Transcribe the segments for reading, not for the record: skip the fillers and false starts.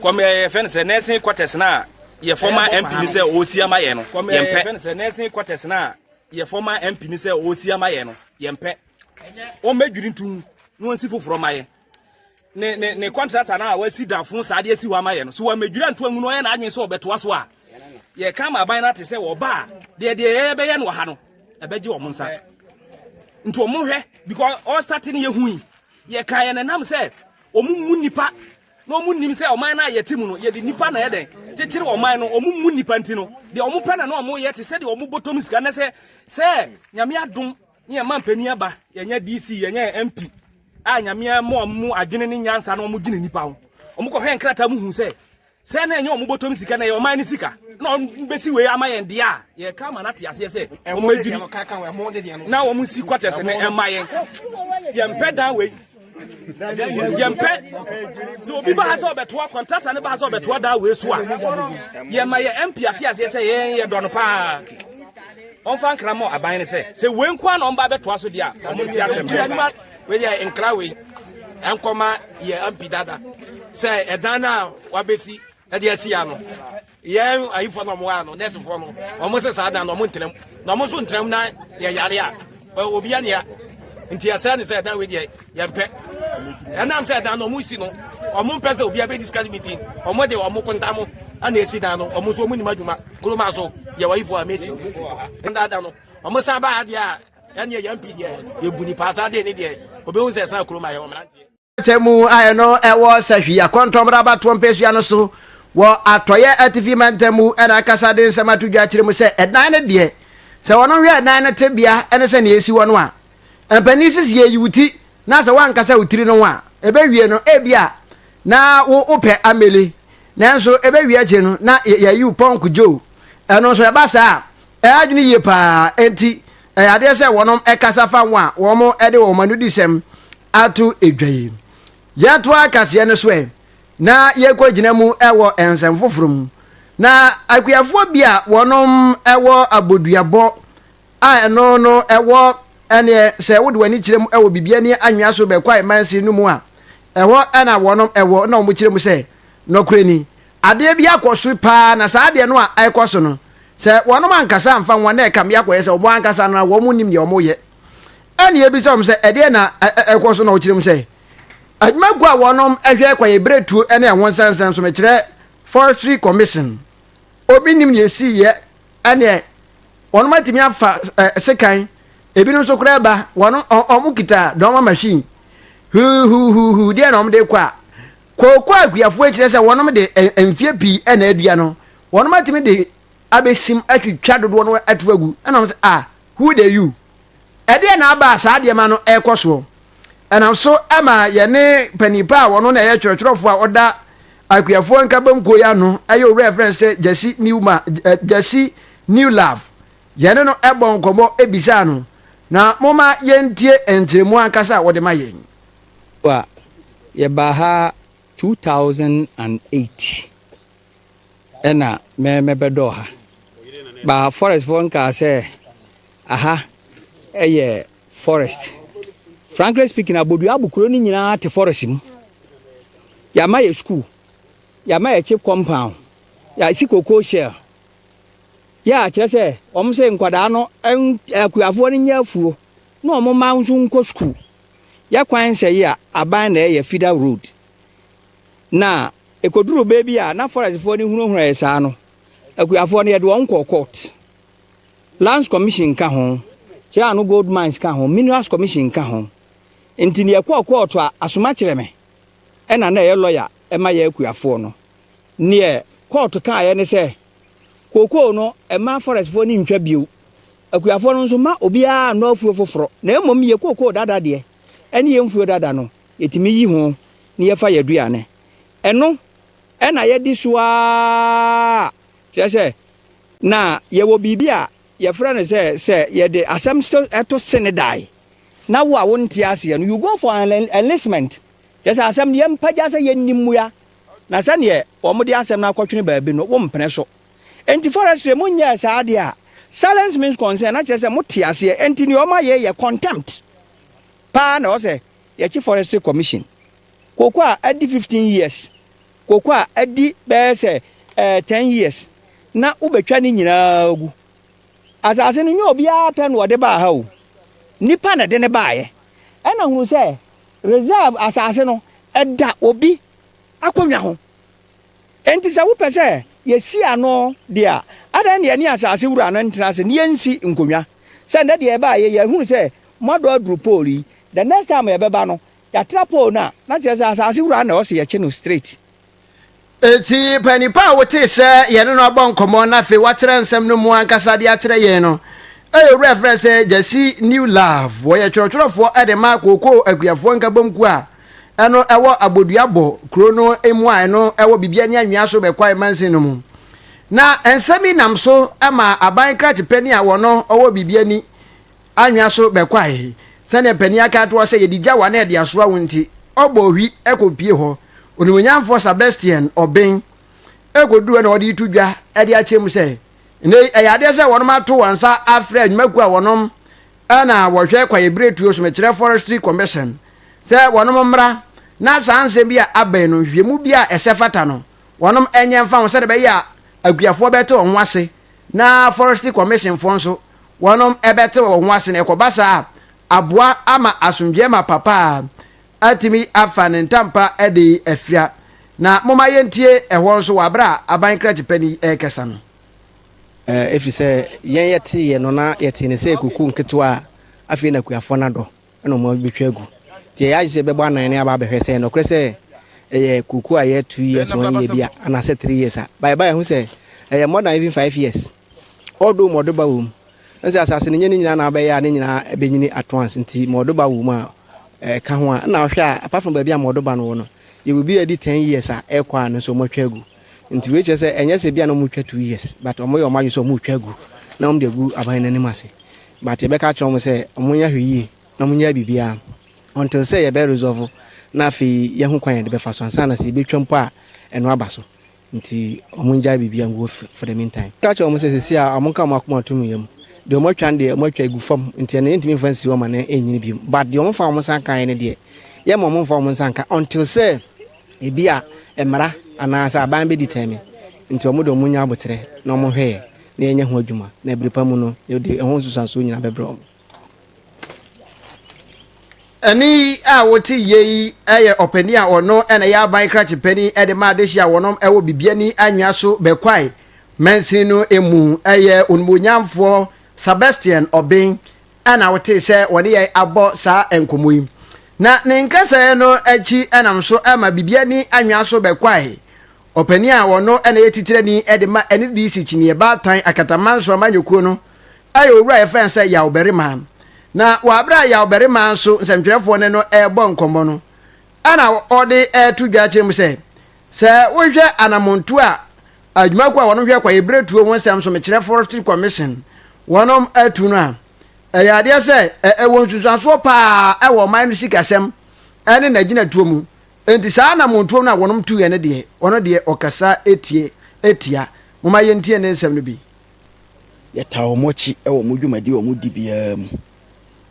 Kɔm yɛfrɛ no sɛ nursing quarters no a yɛ former MP ni sɛ ɔresi ama yɛ no, yɛmpɛ. Yɛfrɛ no sɛ nursing quarters no a yɛ former MP ni sɛ ɔresi ama yɛ no, yɛmpɛ. Wɔmmɛdwiri ntom na wɔnsi foforɔ ma yɛ. Ne ne ne contractor no a wasi dafo saa de asi hɔ ama yɛ no, so wɔmmɛdwiri anto angu no, ɔyɛ n'adwene sɛ ɔbɛtoa so a, yɛka ama aban no ate sɛ wɔba a, deɛ deɛ yɛbɛyɛ no wɔ ha no, ɛbɛgye wɔn nsa. Nti wɔn hwɛ, because ɔstart no yɛhui, yɛka yɛn nenam sɛ wɔn mu nnipa na wɔn nim sɛ ɔman no a yɛte mu no, yɛde nnipa na yɛdɛn kyekyere ɔman no. Wɔn mu nnipa nti no, deɛ wɔn pɛ na na wɔn yɛ te sɛ deɛ wɔn bɔtɔm sika na sɛ sɛ Nyame adom ne yɛn ma mpanin aba, yɛnyɛ DC, yɛnyɛ MP a, Nyame ama wɔn mu adwene ne nyansa na wɔn dwene nnipa ho. Wɔn kɔhwɛ nkrataa mu hu sɛ sɛ na ɛnyɛ wɔn bɔtɔm sika na ɛyɛ ɔman no sika na wɔn bɛsi wei ama yɛn deɛ a, yɛka ama no ate aseɛ sɛ wɔn adwiri na wɔn si quarters ne ɛma yɛn. Yɛmpɛ dan wei, yɛmpɛ sɛ obi ba ha sɛ ɔbɛtoa contractor ne ba ha sɛ ɔbɛtoa dan wei so a, yɛma yɛ MP ate aseɛ sɛ yɛn yɛ dɔ no paa. Ɔmfa nkra ma aban no sɛ sɛ wei nko a na ɔmba bɛtoa so deɛ a, ɔmo nte asɛm. Wei yɛ nkra, wei ɛnkɔma yɛ MP dada sɛ ɛdan no a wabɛsi ɛde asi ya no, yɛn ayifoɔ no, ɔmo wa no, nɛɛsefoɔ no, ɔmo sɛ saa dan no ɔmo ntenam na ɔmo nso ntenam na yɛyare a obi anea. Nti yɛsrɛ ne sɛ ɛdan wei deɛ, yɛmpɛ. Ɛnam sɛ ɛdan no ɔmo si no, ɔmo mpɛ sɛ obi abɛdi sika no bi, nti ɔmo de ɔmo kontam ɛna esi dan no. Ɔmo nso ɔmo nim adwuma kuroma so yɛ wɔyifoɔ a mesi dada no, ɔmo san ba adeɛ a ɛne yɛ MP deɛ, yɛbu nipa asa deɛ ne deɛ obehu sɛ ɛsan kuroma yɛ ɔmmeranteɛ. Kyɛ mu a ɛno ɛwɔ Sɛhwi Akɔntɔmmra abatoɔ mpɛsua no so wɔ Atɔyɛ Atifi Mantam mu ɛna akasa de nsɛm ato dwa kyerɛ mu sɛ ɛdan no deɛ, sɛ wɔno hwɛ ɛdan no tebea ɛne sɛ nea ɛsi hɔ no a, mpanin sisi yɛyi wo ti na sɛ woankasa wo tiri no ho a, ɛbɛwie no ebi a na wo wopɛ amele, nanso ɛbɛwie akyire no na yɛyi wo pɔnk dwo. Ɛno nso ɛba saa a, ɛyɛ adwene yie paa. Enti ɛyɛ adeɛ sɛ wɔnom ɛkasa fa ho a, wɔn ɛde wɔn anodisɛm ato edwa yi. Yɛto akaseɛ no so ɛ na yɛkɔ gyina mu ɛwɔ nsɛm foforɔ mu. Na akuafoɔ bi a wɔnom ɛwɔ Aboduabɔ a ɛno no ɛwɔ ɛneɛ sɛ wode w'ani kyerɛ mu ɛwɔ Bibiani Anwea so bɛkɔ a mansin no mu a, ɛhɔ ɛna wɔnom ɛwɔ, na wɔn kyerɛ mu sɛ nɔkorɛ ni, adeɛ bi akɔ so paa. Na saa adeɛ no a ɛkɔ so no, sɛ wɔnom ankasa amfa ho a, na ɛka mmea akɔyɛ sɛ wɔn ankasa no wɔn nim deɛ wɔn yɛ. Ɛne ebisa wɔn sɛ ɛdeɛ na ɛkɔ so, na ɔkyerɛ mu sɛ adwumakuo a wɔnom ɛhwɛ kwaeɛ beretuo ne ɛho nsɛnsɛm so, mekyerɛ Forestry Commission, obi nim deɛ esi yɛ. Ɛneɛ wɔnom atumi afa sekan, ebinom nso koraa ba wɔn wɔn kita dɔm machine huhuhuhu deɛ na wɔn de kɔ a kooko. Akuafoɔ kyerɛ sɛ wɔnom de mfie pii ɛna adua no, wɔnom atumi de abɛsim atwitwa dodoɔ no ato agu. Ɛna wɔn sɛ, "Ah, who dey you?" Ɛdeɛ na aba a saa adeɛ ma no ɛrekɔ soɔ. Ɛnam so ɛma yɛne panin pa a wɔno na ɛyɛ twerɛtwerɛfoɔ a ɔda akuafoɔ nkabom kuo yi ano, ɛyɛ owura ɛfrɛ no sɛ Jesse Newma, Jesse New Love, yɛne no ɛbɔ nkɔmmɔ ebisaa no, na moma yɛntie nkyerɛmu ankasa a wɔde ma yɛn. A yɛbaa ha 2008 ɛna mɛbɛdɔɔ ha ba. Forest foɔ nkaa sɛ aha ɛyɛ forest. Frankly speaking, Abodua Abokuro no nyinaa te forest mu. Yɛama yɛ school, yɛama yɛ CHPS compound, yɛasi cocoa shell yɛ a kyerɛ sɛ wɔn sɛ nkwadaa no, akuafoɔ no nyɛ afuo na wɔn mma nso nkɔ school. Yɛ kwan sɛ yi a aban na ɛyɛ feeder road na ekoduru beebi a na forestfoɔ no hunahuna yɛ saa no, akuafoɔ no yɛde wɔn kɔ court. Lands Commission ka ho, kyerɛ ano Gold Mines ka ho, Minerals Commission ka ho. Nti ne yɛkɔɔ court a, asoma kyerɛ me ɛna na ɛyɛ lawyer ɛma yɛ akuafoɔ no. Neɛ court kaeɛ ne sɛ kookoo no ɛma forestfoɔ no ntwa bio, akuafoɔ no nso ma obiara nnɔ afuo foforɔ, na mmom yɛ kookoo dada deɛ ɛne yɛ mfuo dada no, yɛtumi yi ho na yɛfa yɛ aduane. Ɛno ɛna yɛdi so a kyerɛ sɛ na yɛwɔ biribi a yɛfrɛ no sɛ sɛ yɛde asɛm so ɛto sene dae na wo a wonte aseɛ no, you go for an enlistment. Kyerɛ sɛ asɛm no yɛmpagya sɛ yɛnni mmua na sɛneɛ wɔn de asɛm no akɔtwene baabi no, wompene so. Enti forestry mo nyɛɛ saa adeɛ a, silence means consent, na kyerɛ sɛ mote aseɛ. Enti nea ɔma yɛ yɛ contempt paa na ɔsɛ yɛkyi Forestry Commission. Kooko a adi 15 years. Koko a adi bɛyɛ sɛ eh, 10 years na wobɛtwa ne nyinaa gu. Asase no nyɛ obiara pɛ na ɔde baa ha o. Nnipa na ɛde no baeɛ. Ɛna hunu sɛ reserve asase no ɛda obi akonnwa ho. Enti sɛ wopɛ sɛ yɛsi ano deɛ a, adɛn na yɛne asase wura no ntena ase na yɛnsi nkonnwa? Sɛ nnɛ deɛ yɛbaeɛ yi, yɛahunu sɛ moadɔ aduru pole yi, the next time yɛbɛba no, yɛatra pole no a, na kyerɛ sɛ asase wura no na ɛwɔ sɛ yɛkye no straight. Enti pɛ nipa a wotee sɛ yɛne no abɔ nkɔmmɔ na afei wakyerɛ nsɛm no mu ankasa de akyerɛ yɛn no yɛ owura a yɛfrɛ no sɛ Gyasi New Love. Wɔyɛ twerɛtwerɛfoɔ de ma Kookoo Akuafoɔ Nkabom Kuo a ɛno ɛwɔ Aboduabɔ kuro no mu a ɛno ɛwɔ Bibiani Anwea so Bɛkwae mansin no mu. Na nsɛm yi nam so ma aban krakye panin a wɔno ɔwɔ Bibiani Anwea so bɛkwae. Sɛdeɛ panin aka ato hɔ sɛ yɛde gya wo a na yɛde asoa wo nti, ɔbɔɔ hwi kɔpue hɔ. Onimuonyamfoɔ Sebastian Obeng kɔduru hɔ na ɔde reto dwa de akyerɛ mu sɛ, nnɛ yi ɛyɛ adeɛ sɛ wɔnom ato wɔn nsa afrɛ nnwumakuo a wɔnom na wɔhwɛ kwaeɛbiretuo so, mekyerɛ Forestry Commission, sɛ wɔnom mmra na saa nsɛm bi a aba yi no nhwehwɛmu bi a ɛsɛ fata no wɔnom nyɛ mfa ho sɛdeɛ ɛbɛyɛ a akuafoɔ bɛte wɔn ho ase na Forestry Commission foɔ nso wɔnom bɛte wɔn ho ase na ɛkɔba saa a, aboa ama asomdwoeɛ ma papa atumi afa ne ntampa de afira. Na momma yɛntie ɛhɔ nso wɔ aberɛ a aban krakye panin yi rekasa no. Efisɛ yɛn yɛteeɛ no, na yɛtee no sɛ kuku nketewa a afei na akuafoɔ no adɔ na wɔabɛtwa agu. Nti ɛyɛ agye sɛ yɛbɛbɔ anan na yɛaba abɛhwɛ sɛ nokorɛ sɛ ɛyɛ kuku a ɛyɛ two years, one year bi a anaasɛ three years a. But yɛba yɛhu sɛ ɛyɛ more than even five years. Although mmɔdoba wɔ mu. Ɛne sɛ asase no nyɛ ne nyinaa na wobɛyɛ a ne nyinaa bɛnyini at once nti mmɔdoba wɔ mu a ɛka ho a ɛna wohwɛ a apart from baabi a mmɔdoba no wɔ no yɛwɔ bi a ɛdi ten years a ɛrekɔ a no nso wɔatwa agu. Nti wei kyerɛ sɛ ɛnyɛ sɛ bi a na wɔretwa 2 years, but wɔyɛ wɔn adwene sɛ wɔretwa agu na wɔde agu aban no anim ase. But yɛbɛka akyerɛ wɔn sɛ wɔnyɛ ahwɛyie na wɔnyɛ biribiara until sɛ yɛbɛ resolve na afei yɛho kwan yɛde bɛfa so ansa na sɛ yɛbɛtwa mpo a ɛno aba so. Nti wɔn ngyae biribiara ngu for the meantime. Ka kyerɛ wɔn sɛ sɛsi a wɔn nka wɔn akoma nto mu yam. Deɛ wɔn atwa no deɛ wɔn atwa agu fam nti ɛno yɛntumi mfa nsi hɔ ma no ɛnyini bio. But deɛ wɔn fa wɔn nsa nkaeɛ no deɛ yɛma wɔn mfa wɔn nsa nka until sɛ ebi a mmara anaasɛ aban bɛ determine. Nti wɔn de wɔn nya aboterɛ na wɔn hwɛ yɛ na yɛnyɛ ho adwuma na ɛbere pa mu no yɛde ɛho nsusuansoɔ nyinaa bɛbrɛ wɔn. Ɛnne yi a wote yie yi yɛ ɔpanin a ɔno na ɛyɛ aban krakye panin de ma adehye a wɔnom wɔ Bibiani Anwea so Bɛkwae mansini no mu. Ɛyɛ Onimuonyamfoɔ Sebastian Obeng na wotee sɛ wɔne yɛn abɔ saa nkɔmmɔ yi. Na ne nkasɛɛ no akyi nam so ma Bibiani Anwea so Bɛkwae ɔpanin a ɔno na ɛyɛ titirani de ma NDC Kyiniiɛ Baatan Akatamanso Amanyɔkuo no yɛ owura a yɛfrɛ no sɛ Yaw Barima. Na wɔ abere a Yaw Barima nso nsɛmtwerɛfoɔ ne no rebɔ nkɔmmɔ no, ɛna ɔde reto dwa kyerɛ mu sɛ, sɛ wohwɛ anamontuo a adwumakuo a wɔnom hwɛ kwaeɛbiretuo ho nsɛm so, mekyerɛ Forestry Commission, wɔnom atu no a, ɛyɛ adeɛ sɛ ɛwɔ nsunsuansoɔ paa ɛwɔ ɔman no sikasɛm ɛne n'agyinatuo mu. Enti saa anamontuo no a wɔnom tuiɛ no deɛ, ɔno deɛ ɔkasa tie tia. Momma yɛntie ne nsɛm no bi. Yɛtaa wɔn akyi wɔ wɔn dwumadi a wɔdi biara mu.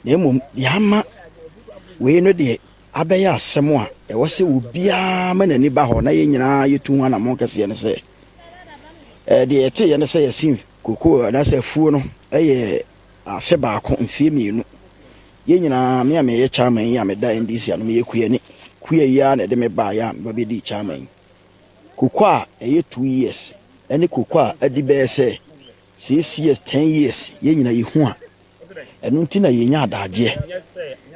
Na mmom deɛ ama wei no deɛ abɛyɛ asɛm a ɛwɔ sɛ obiara ma n'ani ba hɔ na yɛn nyinaa yɛtu ho anammɔn kɛseɛ ne sɛ, deɛ yɛteeɛ ne sɛ yɛse kokoo anaasɛ afuo no yɛ afe baako mfeɛ mmienu. Yɛn nyinaa, me a meyɛ chairman yi a meda NDC ano, meyɛ kuani. Kua yi ara na ɛde me baeɛ a meba bɛdii chairman yi. Koko a ɛyɛ 2 years ne koko a adi bɛyɛ sɛ 6 years, 10 years, yɛn nyinaa yɛhu a, ɛno nti na yɛnya adagyeɛ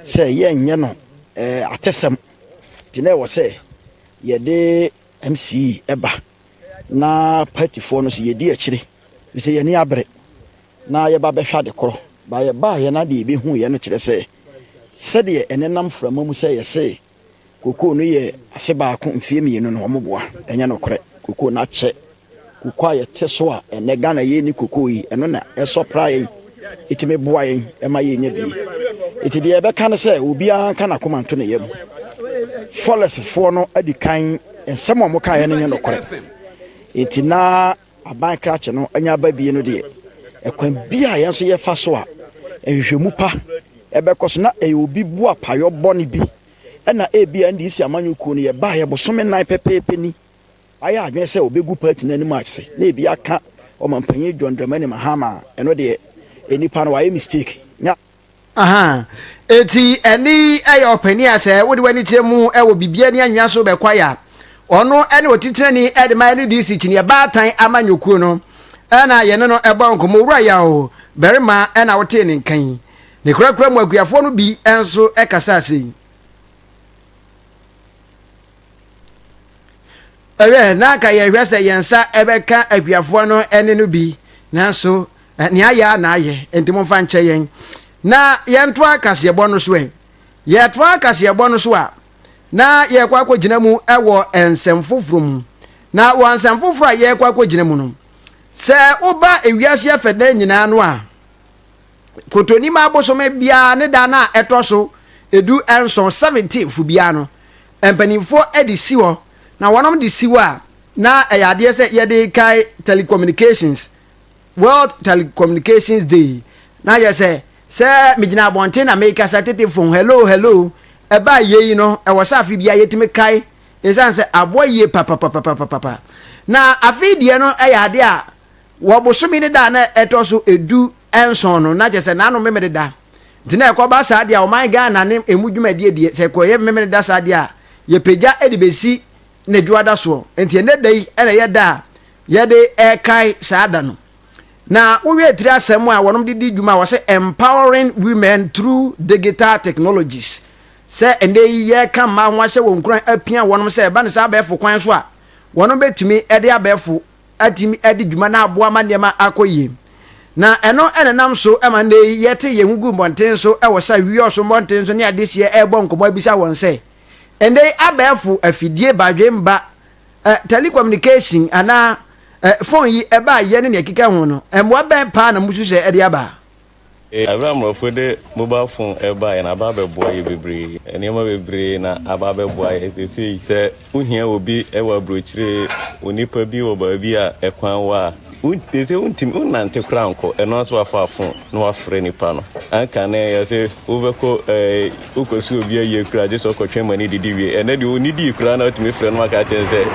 sɛ yɛnyɛ no atesɛm. Nti na ɛwɔ sɛ yɛde MCE ɛba na partyfoɔ no so yɛdi akyire sɛ yɛni abere na yɛba bɛhwɛ ade korɔ. Ba yɛbaeɛ na deɛ yɛbɛhuiɛ no kyerɛ sɛ sɛdeɛ ɛnenam frama mu sɛ yɛse kokoo no yɛ afe baako mfeɛ mmienu no, wɔn boa. Ɛnyɛ nokorɛ. Kokoo no akyɛ. Kokoo a yɛte so a ɛnɛ Ghana yɛnni kokoo yi, ɛno na ɛsɔpra yɛn, ɛtumi boa yɛn ɛma yɛnya bie. Nti deɛ yɛbɛka ne sɛ obiara nka n'akoma nto ne yam. Forestfoɔ no adi kan nsɛm a wɔkaeɛ no nyɛ nokorɛ. Nti na aban krakye no anya aba bie no deɛ, ɛkwan bi a yɛn nso yɛfa so a nhwehwɛmu pa ɛbɛkɔ so na ɛyɛ obi bu apayɔ bɔne bi ɛna ebi a NDC amanyɔkuo no yɛbaeɛ bosome 4 pɛpɛɛpɛ ni. Wayɛ adwene sɛ ɔbɛgu party no anim ase na ebi aka Ɔmanpanyin John Dramani Mahama a, ɛno deɛ nnipa no wayɛ mistake. Nyɛ. Aha. Eti ɛne yi yɛ ɔpanin a sɛ wode w'ani kyerɛ mu wɔ biribiara ni anwea so bɛkwae a, ɔno ne otitenani de ma NDC kyiniiɛ baatan amanyɔkuo no na yɛne no bɔ nkɔmmɔ. Owura Yaw barima na wotee ne nka yi. Ne korakora mu akuafoɔ no bi nso kasaa sei. Ɛwɛ, na anka yɛhwɛ sɛ yɛn nsa bɛka akuafoɔ no ne no bi, nanso nea ayɛ a na ayɛ, enti momfa nkyɛ yɛn. Na yɛntoa kaseɛbɔ no so ɛ. Yɛtoa kaseɛbɔ no so a, na yɛrekɔ akɔgyina mu wɔ nsɛm foforɔ mu. Na wɔ nsɛm foforɔ a yɛrekɔ akɔgyina mu no, sɛ woba ewiase afɛdɛn nyinaa no a, Kotonima bosome biara ne da no a ɛtɔ so 17, 17th biara no, mpanimfoɔ de si hɔ. Na wɔnom de si hɔ a, na ɛyɛ adeɛ sɛ yɛde kae telecommunications, World Telecommunications Day. Na yɛ sɛ, sɛ megyina abɔnten na mekasa tete phone, hello, hello, ɛbaa yei no, ɛwɔ sɛ afe biara yɛtumi kae, ɛsiane sɛ aboa yie papapapapapa. Na afe deɛ no ɛyɛ adeɛ a Wɔ bosome no da a na ɛtɔ so 17 no, na kyerɛ sɛ n'ano Memeneda. Nti na ɛkɔba saa deɛ a, ɔman Ghana ne ɛmu dwumadie deɛ, sɛ ɛkɔyɛ Memeneda saa deɛ a, yɛpagya de bɛsi ne dwoada soɔ. Nti ɛnnɛ da yi na ɛyɛ da a yɛde rekae saa da no. Na wohwɛ tiri asɛm a wɔnom de di dwuma a, wɔse Empowering Women Through Digital Technologies. Sɛ ɛnnɛ yi yɛreka mmaa ho ahyɛ wɔn nkuran apia wɔnom sɛ ɛba no saa abɛɛfo kwan so a, wɔnom bɛtumi de abɛɛfo atumi adi dwuma na aboa ma nneɛma akɔ yie. Na ɛno na ɛnam so ma nnɛ yi yɛte yɛn ho gu mmɔnten so wɔ sa wiɔso mmɔnten so ne adehyeɛ ɛrebɔ nkɔmmɔ abisa wɔn sɛ, ɛnnɛ yi abɛɛfo afidie badwemba, eh, telecommunication anaa eh, phone yi ɛbaa yɛ ne nea ɛkeka ho no, mmoa bɛn paa na musu sɛ ɛde aba? Bere a mmorɔfo de mobile phone baeɛ no, aba abɛboa yɛ bebree. Nneɛma bebree na aba abɛboa yɛ. Seesei sɛ wohia obi wɔ aburokyire, onipa bi wɔ baabi a ɛkwan wɔ a, seesei wontumi, wonnante koraa nkɔ. Ɛno ara nso wafa phone na wafrɛ nipa no. Anka na ɛyɛ sɛ wobɛkɔ ɛɛ. Wokɔsi obi ayie koraa gye sɛ ɔkɔtwɛn ma ne didi wie. Ɛnnɛ deɛ ɔnnidii koraa na wotumi frɛ no ma ka kyerɛ no sɛ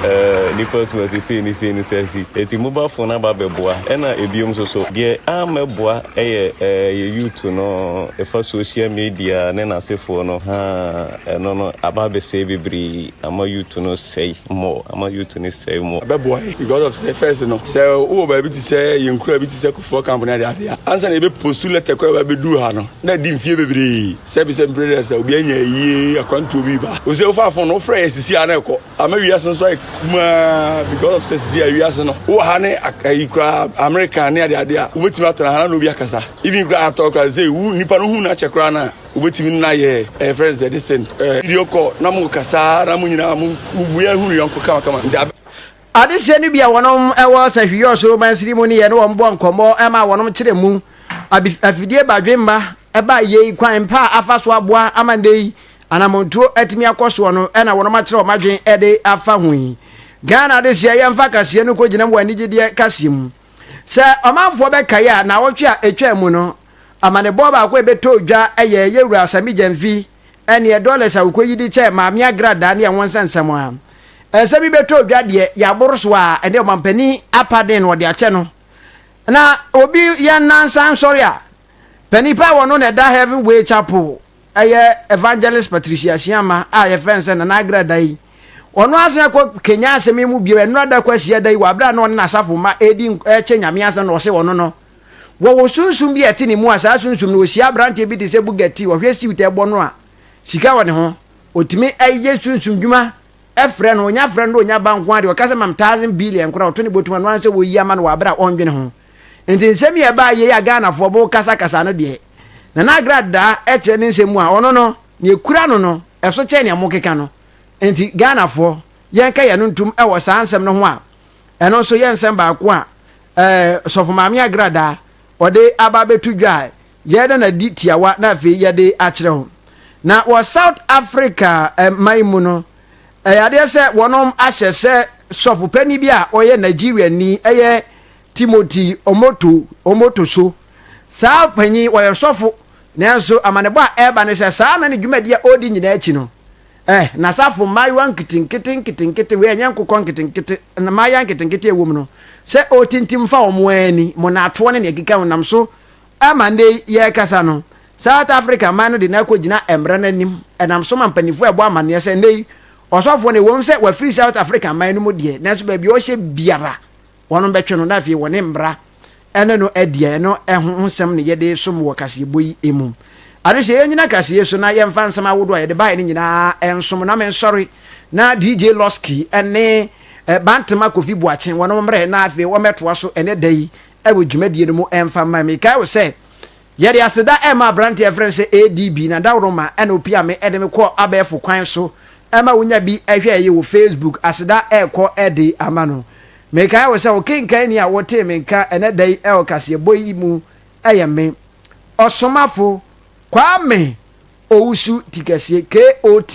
eh, nipa su ase sei ne sei ne sɛ asi. Enti mobile phone aba abɛboa. Ɛna ebiom nso so, deɛ ammɛboa yɛ eh, yɛ youth no, ɛfa social media ne n'asefoɔ no, haa, ɛno no aba abɛsɛe bebree, ama youth no sɛe more, ama youth no sɛe more. Ɛbɛboa yɛ because of sɛ first no, sɛ wowɔ baabi te sɛ yɛn nkura bi te sɛ Kufuor camp ne adeade a, ansa na yɛbɛ post letter koraa ba bɛduru ha no, na adi mfie bebree. Sɛ bi sɛ mpere dɛ sɛ obi anya ayie akwantuo bi ba. Ose wofa phone no wofrɛ yɛ sisi a na ɛkɔ. Ama wiase nso ayɛ kumaa because of sɛ sisi a wiase no wowɔ ha ne ayi koraa America ne ade ade a wobɛtumi atena ha na obi akasa. Even koraa atɔ koraa sɛ wu nipa no hu no akyɛ koraa na wobɛtumi no ayɛ ɛyɛ frɛ no sɛ this thing video call na mo kasa na mo nyinaa mo mo hunu yɔnko kama kama. Nti Adesua no bi a wɔnom wɔ Sahwi-Yɔso mansini mu ne yɛne wɔn bɔ nkɔmmɔ ma wɔnom kyerɛ mu afidie badwemma ɛba yei kwan pa a afa so aboa ama nnɛ yi anamontuo atumi akɔ soɔ no na wɔnom akyerɛ wɔn adwen de afa ho yi. Ghana adesua yɛmfa kaseɛ no kɔgyina mu wɔ anigyedeɛ kaseɛ mu. Sɛ ɔmanfoɔ bɛkae a naawɔtwe a ɛtwaa mu no amanebɔ baako a ɛbɛtɔɔ dwa yɛ Yɛwura Sami Gyamfi ɛneɛ dollars a wokɔyi de kyɛɛ Maame Agradaa ne ɛho nsɛnsɛm a nsɛm yi bɛtɔ dwa deɛ yɛaboro so a ɛneɛ ɔmampanin apaden na ɔde akyɛ no na obi yɛ nnansa nsɔre a panin pa a wɔno na ɛda Heaven Way Chapel ɛyɛ Evangelist Patricia Asiama a yɛfrɛ no sɛ Nana Agradaa yi ɔno asan akɔ Kenya asɛm yi mu bio ɛnora da kɔ asia da yi wɔ abere a na ɔne n'asafo mma ɛredi ɛkyɛ Nyame asɛm na ɔse ɔno no Wɔwɔ sunsum bi a ɛte ne mu a saa sunsum no ɔhyia aberanteɛ bi te sɛ Bugatti, ɔhwɛ suit a ɛbɔ no a, sika wɔ ne ho. Ɔtumi yɛ sunsum dwuma frɛ no, ɔnya frɛ no na ɔnya ba nko ara deɛ, ɔka sɛ mam thousand billion koraa ɔto ne bɔtom a, ɛno ara ne sɛ wɔyi ama no wɔ aberɛ a ɔndwene ho. Nti nsɛm yi a ɛbaa yei a Ghanafoɔ mo kasakasa no deɛ, Nana Agradaa kyerɛ ne nsɛm mu a, ɔno no, deɛ ɛkura no no, ɛso kyɛn nea mokeka no. Nti Ghanafoɔ, yɛnka yɛn ano ntom wɔ saa nsɛm no ho a, ɛno nso yɛ nsɛm baako a ɛɛ Sɔfo Maame Agradaa ɔde aba abɛto dwa a yɛda no adi tiawa na afei yɛde akyerɛ ho. Na wɔ South Africa man mu no, ɛyɛ adeɛ sɛ wɔnom ahyɛ sɛ sɔfo panin bi a ɔyɛ Nigeriani ɛyɛ Timothy Omoto Omotoso. Saa panyin wɔyɛ sɔfo nanso amanebɔ a ɛreba ne sɛ saa na ne dwumadi a ɔredi nyinaa akyi no, Eh, n'asafo mmaayewa nketenkete nketenkete, wei ɛnyɛ nkokɔ nketenkete, mmaayewa nketenkete a ɛwɔ mu no, sɛ ɔretintim fa wɔn ani, mmonnaatoɔ ne nea ɛkeka ho nam so ma nnɛ yi yɛrekasa no, South Africa man no de no akɔgyina mmara no anim. Ɛnam so ma mpanimfoɔ a ɛbɔ amanneɛ sɛ nnɛ yi ɔsɔfoɔ no, ɛwom sɛ wafiri South Africa man no mu deɛ, nanso baabi a ɔhyɛ biara wɔn bɛtwe no na afei wɔne mmara ne no adi a ɛno ho nsɛm na yɛde resom wɔ kaseɛbɔ yi mu. Adehyeɛ yɛnnyina kaseɛ so na yɛmfa nsɛm ahodoɔ a yɛde baeɛ no nyinaa nsom na mensɔre na DJ Losky ne Bantama Kofi Boakye wɔn mmerɛ na afei wɔmmɛtoa so ɛnɛ da yi wɔ dwumadie no mu ɛmfa mma. Mekae wo sɛ yɛde aseda ɛma aberanteɛ yɛfrɛ no sɛ ADB na dawuroma ɛna opia me ɛde me kɔ abɛɛfo kwan so ɛma wonya bi ɛhwɛ ɛyɛ wɔ Facebook aseda ɛkɔ ɛde ama no. Mekae wo sɛ wo kenkanni a wotee me nka ɛnɛ da yi wɔ kaseɛbɔ yi mu yɛ me, Ɔsomafo Kwame Owusu Tikɛseɛ, KOT.